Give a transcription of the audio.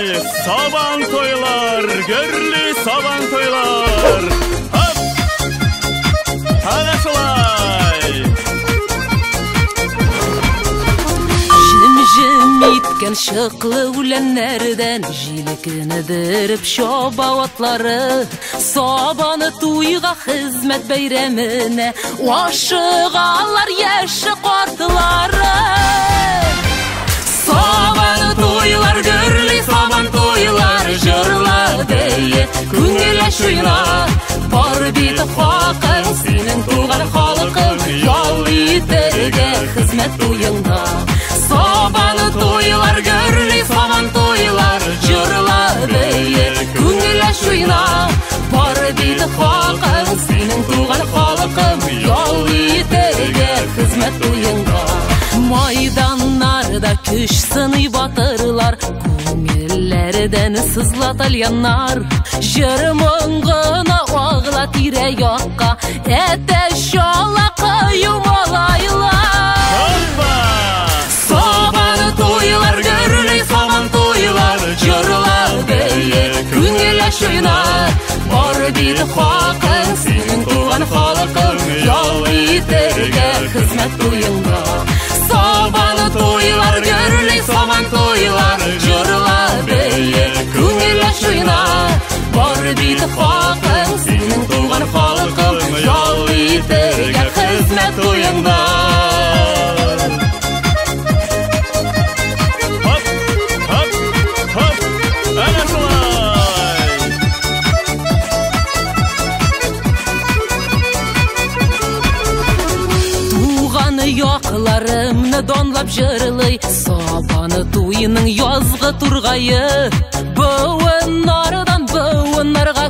Сабан туйлар, гөрли сабан туйлар. Хоп! Әнә шулай! Җем-җем иткән чыклы үләннәрдән җилкенедереп чаба атлары. Сабаны туйга, хезмәт бәйрәменә ашыгалар яше картлары. Сабан туйлар гөрли, сабан туйлар җырла бие, күңел уйна. Бар бит хакың синең, туган халкым, ял итәргә хезмәт туеңда. Сабан туйлар гөрли, сабан туйлар җырла бие, күңел уйна. Бар бит хакың синең, туган халкым, ял итәргә хезмәт туеңда. Майданнарда көч сыный батырлар, күңелләрдән сызла тальяннар. Җыр моңгына агыла тирә якка, әтәч ала кыю малайлар. Хоппа! Сабан туйлар гөрли, сабан туйлар җырла бие, күңел уйна. Бар бит хакың синең, туган халкым, ял итәргә хезмәт туеңда. Сабан туйлар гөрли, сабан туйлар җырла бие, күңел уйна. Бар бит хакың синең, туган халкым, ял итәргә хезмәт туеңда. Хоп, хоп, хоп! Әнә шулай! Туган якларымны данлап җырлый Сабаны туеның язгы тургае. Буыннардан буыннарга